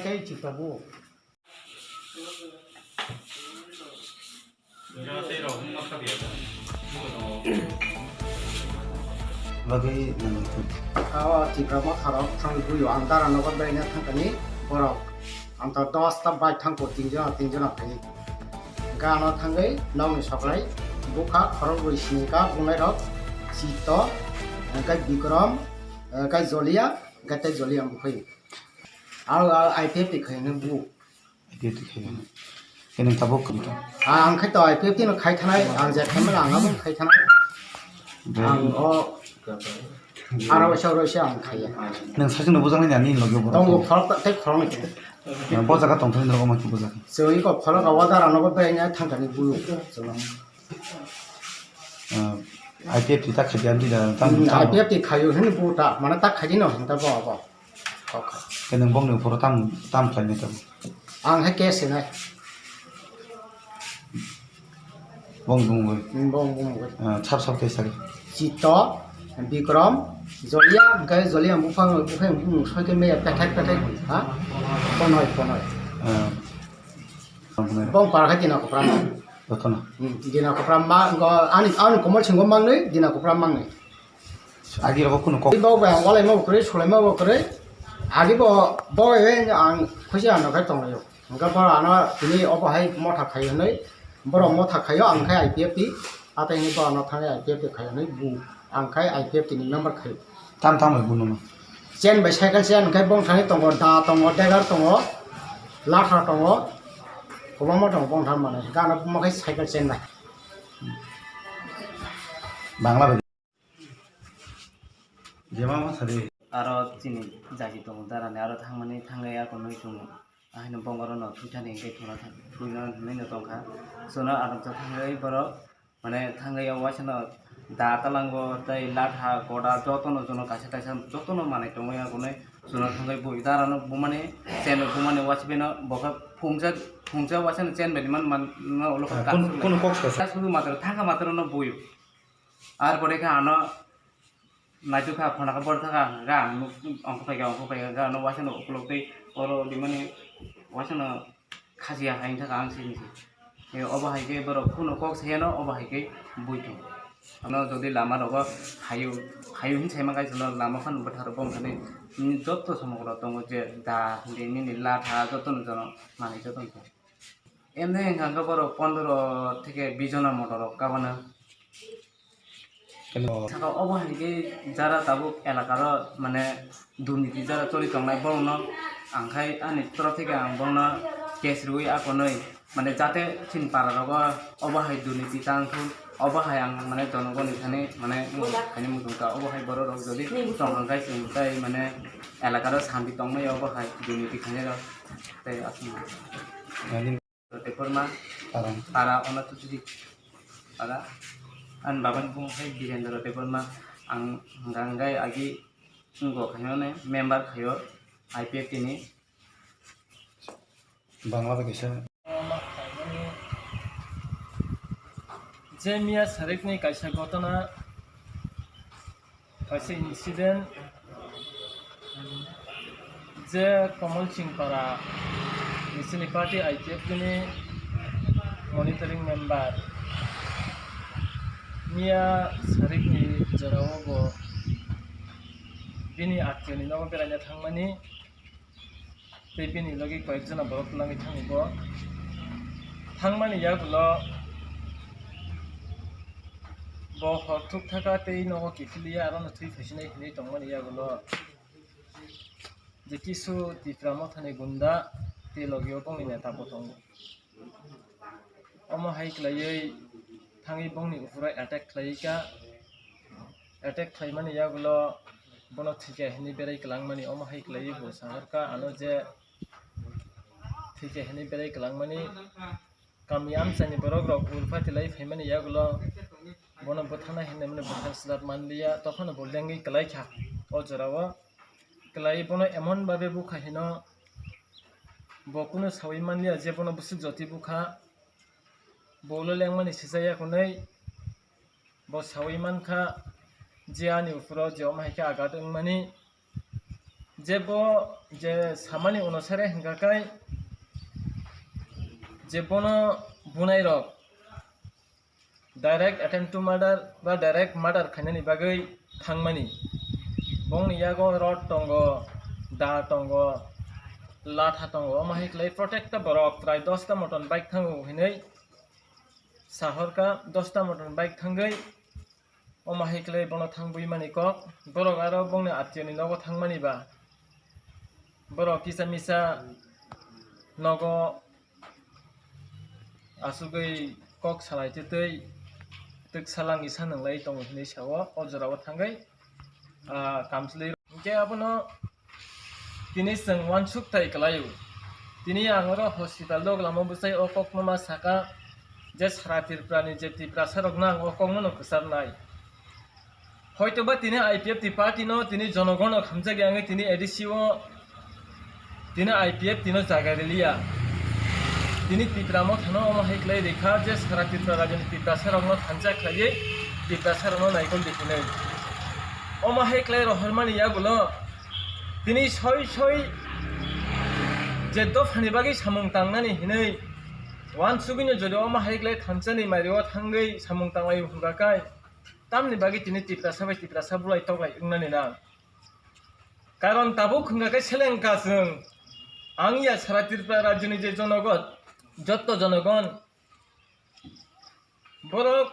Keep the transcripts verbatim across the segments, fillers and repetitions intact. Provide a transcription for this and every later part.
Hey, chita bu. Bagwi nang thung. Aw, Tipra motha rok thang buyo, ang dara nogo beraina thangkani borok. Ang to dos ta bai thangko, tin jona, tin jona phai. Gano thangwi nokni soklai bukha khorok bui sini ka bunglai rok Chito, hwnkhe Bikrom, hwnkhe Jolia, hwnkhe tei Jolia bukhai. Aro I P F T khai hwnwi bu. I P F T khai hwnwi. Khe nwng tabuk khai tong? Ang khai to I P F T no khai thanai, ang je khai mano ang abo khai thanai. Ang o aro waisa aro waisa ang khaiya. Nwng sachwkno bujak nai ani logi borok. Tongo khorok ta tei khorok ni. Bo jaga tong thani norok ma ki bujak. Chwng iko khorok o dara nogo beraina thangkani bu. I P F T ta khai di, tam, tam. I P F T khaio hwnwi bu ta, mane ta khai di no, hinta bo abo. Kok kha. Khe nwng bongni uphuru tam, tam khlainai tamo? Ang hai case hinai. Bong bumgwi. Hmm, bong bumgwi. Ah, sap sap khe sari. Chito, Bikrom, Jolia, hwnkhe Jolia buphang, buphang, buphang, soi khe meya pethak pethak, ha? Ponoi, ponoi. Ah. Bong para khe Dina Kopra. Jotono. Hmm, Dina Kopra ma, ani, ani Komol Singho mangnwi, Dina Kopra mangnwi. Agi rogo kunu kok. Bo bai ang walai ma bo kwrwi, sulai ma bo kwrwi. Agi bo, bo bai ang khusi ano khai tonglaio. Hwnkhe bo ano tini obo hai motha khai hwnwi, borok motha khaio, ang khai I P F T, athaini bo ano thangwi I P F T khai hwnwi bu, ang khai I P F T ni member khai. Tam tam bai bunu no. Chain bai cycle chain khai bong thani tongo, da tongo, degar tongo, latha tongo, kwbangma tongo bong thani manwi. Gana buma khai cycle chain bai. Bangla bai. Jema ma sari. Aro chini jaji tongo darani, aro thangmani thangwi ako nui tongo. Ahino bongoro no thwithani hwnkhe thwna thang-, thwina hinwi no tongkha. Chwngno aro thangwi borok mane thangwi o waisano da talango tei latha goda jotono chwngno kaisa kaisa jotono manwi tongwi ako nui chwngno thangwi bui darano bumani chain bumani waisano bokhe phungsa phungsa waisano chain bai man man no ulo kha. Kun kok sa? Sudu matro thangkha matro no buio. Ar pore khe ano naituk kha, phone kha, bor thaka, ga ang nuk, ongkho phaikha, ongkho phaikha, ga ano waisa no ukulok tei oro rimani waisa no khajiya hai thaka ang sini se. E, obo hai khe borok kuno kok sayano, obo hai khe bui tongo. Ano jodi lama rogo hayu, hayu hin saima kai salo lama phano bwtharo bong thani, mm, joto somogro tongo je da, de nini latha, joto no jono manwi joto no. Emne hwnkha khe borok pondro theke bijona motor rok kabana. Saka obo hai khe jara tabuk elakaro mane durniti jara choli tongnai borokno ang khai ani torof theke ang bono case rwui akonoi mane jate chini para rogo obo hai durniti tang thung obo hai ang mane jonogoni thani mane khaini muchung ta obo hai borok rok jodi tong hwnkhe chwng tai mane elakaro santi tongnai obo hai durniti khainai rok tei aswk. Debbarma, Para. Para ono tutuji. Para. Ani babani bumung hai Birendra Debbarma, ang hwnkha hwnkhe agi wngkha khainani member khaio I P F T ni. Bangla bai kaisa. Je miya sarikni kaisa gotona. Kaisa incident je Komol Singpara ni chini party I P F T ni monitoring member miya sarikni jorao bo bini atio ni nogo beraina thangmani. Tei bini logi koyek jona borok twlangwi thangwi bo thangmani yagulo bo hor thuk thaka tei nogo kiphilwi aro no thwi phaisinai hinwi tongmani yagulo je kisu Tipra mothani gunda tei logi o bongni neta bo tongo. Omo hai khlaiwi thangwi bongni uphuru attack khlaiwi kha. Attack khlaimani yagulo bono thwikha hinwi berai kwlangmani, omo hai khlaiwi bo saharkha ano je thwikha hinwi berai kwlangmani. Kami amchaini borok rok urphatilai phaimani yagulo bono bwthana hinwi mani bwthar slap manliya, tokhono bo lengwi kwlaikha o jorao. Kwlaiwi bono emon babe bukha hino bo kunu sawi manliya je bono bwswk jotwi bukha. Bo ulo lengmani sijak ya hwnwi bo sawi mankha je ani uphuru je omo hai khe agat wngmani. Je bo je samani onusare hingka khe je bono bunai rok direct attempt to murder ba direct murder khainani bagwi thangmani. Bongni yago rod tongo, da tongo, latha tongo, omo hai khlai protecta borok prai dosta moton bike thango hinwi sahorkha, dosta moton bike thangwi omo hai khlai bono thangwi mani kok, borok aro bongni atiyoni nogo thangmani ba borok kisa misa nogo asugwi kok salai twi twi twk salangwi sanwnglai tongo hinwi sao o jorao thangwi, ah, kamchwlwi. Hinkhe abono tini chwng uansuk tai kwlaio. Tini ang oro hospital dok lama bwsai o kokno ma saka je sara Tripura ni je Tiprasa rokno ang o kokno no kwcharnai. Hoito ba tini I P F T party no tini jonogon no khamjak ya wngwi tini A D C o tini I P F T no jaga riliya. Tini Tipra Motha no omo hai khlai rikha je sara Tripura rajyo ni Tiprasa rok no thansa khlaiwi Tiprasa rok no naikol di hinwi. Omo hai khlai rohormani yagulo tini soi soi je dophani bagwi samung tangnani hinwi uansugwino jodi omo hai khlai thansa ni mairio thangwi samung tanglai hwnka khe tamni bagwi tini Tiprasa bai Tiprasa bulai toklai wngnani nang. Karon tabuk hwnka khe selengkha chwng. Ang ya sara Tripura rajyoni je jonogon, jotto jonogon, borok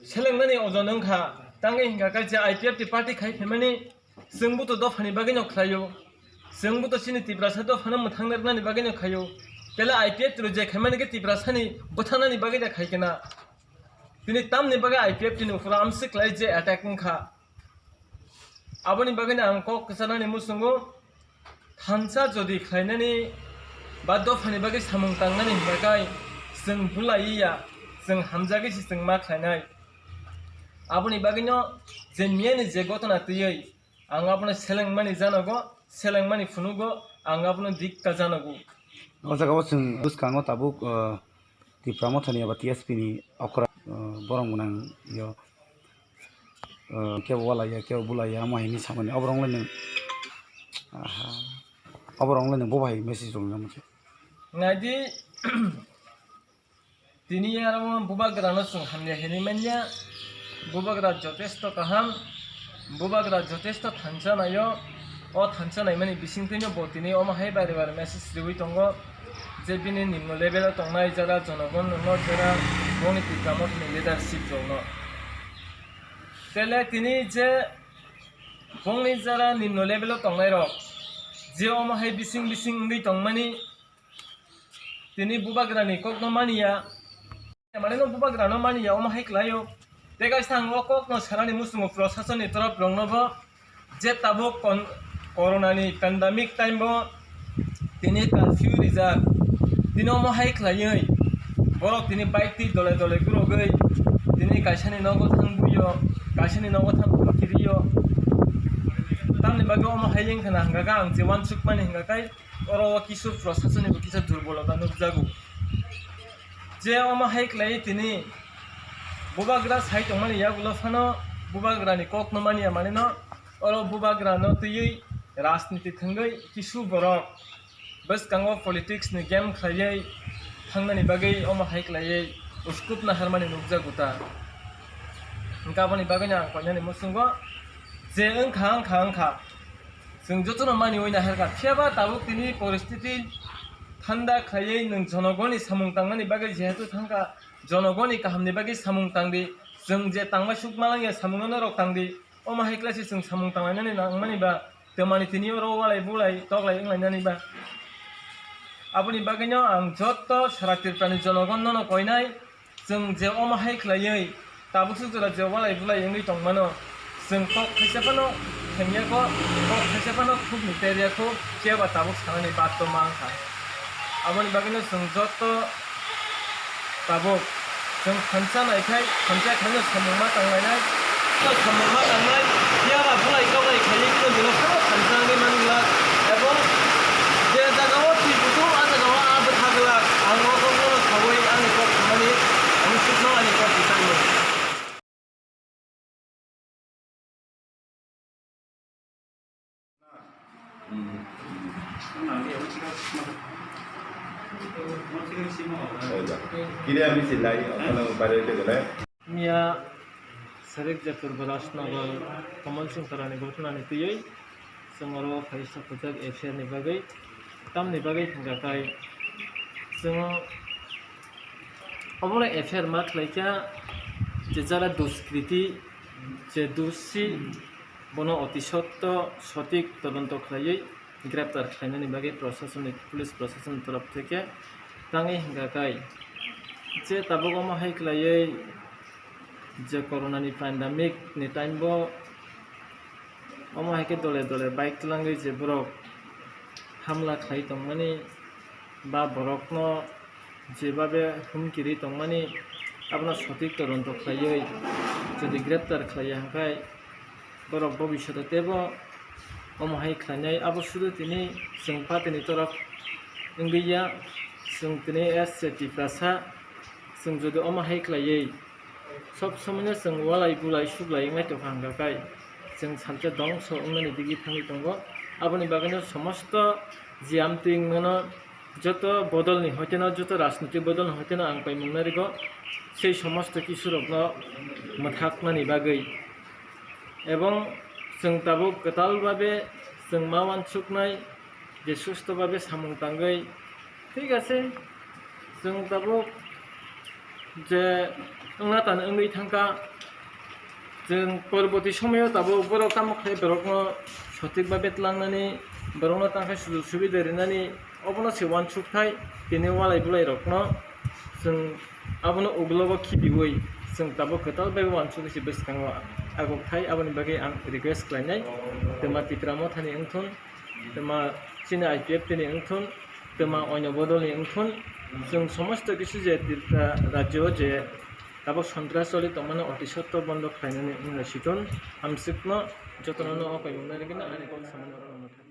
selengnani ojon wngkha. Tangwi hwnka khe je I P F T party khai phaimani, chwngbo to dophani bagwino khlaio. Chwngbo to chini Tiprasa dophano mwthangna rwnani bagwino khaio. Tele I P F T rok je khaimani khe Tiprasani bwtharnani bagwi da khai khe na. Tini tamni bagwi I P F T ni ukhoro amswk khlai je attack wngkha. Aboni bagwino ang kok kwcharnani muchungo thansa jodi khlainani ba dophani bagwi samung tangnani hwnba khe chwng bulai ya, chwng hamjagwi se chwng ma khlainai. Aboni bagwino je miyani je gotona twiwi ang abono selengmani janogo, selengmani phunugo, ang abono dikka janogo. O jaga o chwng bwskango tabuk, uh, Tipra Mothani eba T S P ni okra, uh, borok gwnang yo, uh, kebo walai ya, kebo bulai ya, omo hai hinwi samani. Oborok le nwng, aha, oborok le nwng bo bai message rwna muchung. Naidi, tini aro bubagrano chwng hamya hinwi manya. Bubagra jotesto kaham, bubagra jotesto thansa naio. O thansa naimani bisingtwino bo tini omo hai bare bare message riwi tongo je bini nimno level o tongnai jara jonogon no jara bongni Tipra Mothani leadership rokno. Tele tini je bongni jara nimno level o tongnai rok je omo hai bising bising wngwi tongmani, tini bubagrani kokno maniya. Mane no bubagrano maniya, omo hai khlaio. Tei kaisa ang o kokno sanani muchungo prosasonni torop rokno bo je tabuk kon-, corona ni pandemic time bo tini curfew rijak. Tini omo hai khlaiwi borok tini bike twi dole dole gurogwi tini kaisani nogo thang buio, kaisani nogo thang buo kiriyo. Tamni bagwi omo hai wngkha na hwnka khe ang je uansukmani hwnka khe oro o kisu prosasonni bo kisa durbolota nukjago. Je omo hai khlai tini bubagra sai tongmani yagulo phano bubagrani kokno maniya manino oro bubagrano twiwi rajniti thwngwi kisu borok bwskango politics ni game khlaiwi thangnani bagwi omo hai khlaiwi uskupna harmani nukjago ta. Hwnkhe aboni bagwino ang koinani muchungo je wngkha, wngkha, wngkha. Chwng jotono maniwi naharkha, phiyaba tabuk tini poristiti thanda khlaiwi nwng jonogoni samung tangnani bagwi jehetu thangkha, jonogoni kahamni bagwi samung tangdi, chwng je tangbai suk malangya samungno norok tangdi, omo hai khlai se chwng samung tanglainani nangmani ba, twmani tini oro walai bulai toklai wnglainani ba. Aboni bagwino ang jotto sara Tripurani jonogon nono koinai, chwng je omo hai khlaiwi tabuk suk jora je walai bulai wngwi tongmano, chwng kok khaisa phano thengya kho, kok khaisa phano khukni terya kho, khe ba tabuk sanani baat to ma wngkha. Aboni bagwino chwng jotto tabuk chwng thansa naikhai, thansa khaino samung ma tanglainai, samung ma tangnai, phiya ba bulai toklai khaiwi khe bino phano thansa wngwi man glak, ebong je jaga o twi kutung, a jaga o a bwtha glak, ang o kok no saui ani kok thumani, ang sukno ani kok tisango. Kiri ami silai, apa nama, pada itu kan? Mia Sarik Jatur Balasnagar Kamal Singh Tarani ghotna ni twiwi chwng oro phaisa khojak F I R ni bagwi, tamni bagwi hwnkha khai chwng omo F I R ma khlaikha je jara duskriti, je dusi, bono oti sotto sotik todonto khlaiwi greptar khlainani bagwi prosasoni, police prosasoni torof theke tangwi hwnkha khai je tabuk omo hai khlaiwi je corona ni pandemic ni time bo omo hai khe dole dole bike twlangwi je borok hamla khlai tongmani ba borokno jebabe humkiri tongmani abono sotik todonto khlaiwi jodi greptar khlaiya hwnkhe borok bobishoto teibo omo hai khlainai. Abo sudu tini chwng party ni torof wngwi ya, chwng tini S C Tiprasa, chwng jodi omo hai khlaiwi sob somoino chwng walai bulai suglai wngnai tongkha hwnkha khai chwng salsa dongso wngnani digwi thangwi tongo. Aboni bagwino somosto je amtwi wngmano joto bodolni hoiteno, joto rajniti bodolni hoiteno ang paimung narigo sei somosto kisurokno mwthaknani bagwi. Ebong chwng tabuk kwtal babe chwng ma uansuknai je susto babe samung tangwi, thik ase, chwng tabuk je wngna tan wngwi thangkha, chwng porborti somoyo tabuk borok tamo khe borokno sotik babe twlangnani, borokno tangkhe sujog subida rinani, obono se uansukthai tini walai bulai rokno chwng abono ugulogo khibiwi chwng tabuk kwtal bai uansukwi se bwskango agukthai. Aboni bagwi ang request khlainai, twma Tipra Mothani wngthun, twma chini I P F T ni wngthun, twma oino bodolni wngthun, chwng somosto kisu je Tripura rajyo je tabuk sontras choli tongmani oti sotto bondo khlainani wngna siton. Hamsukno jotono no o paimung narigwino ani kok samani oro no.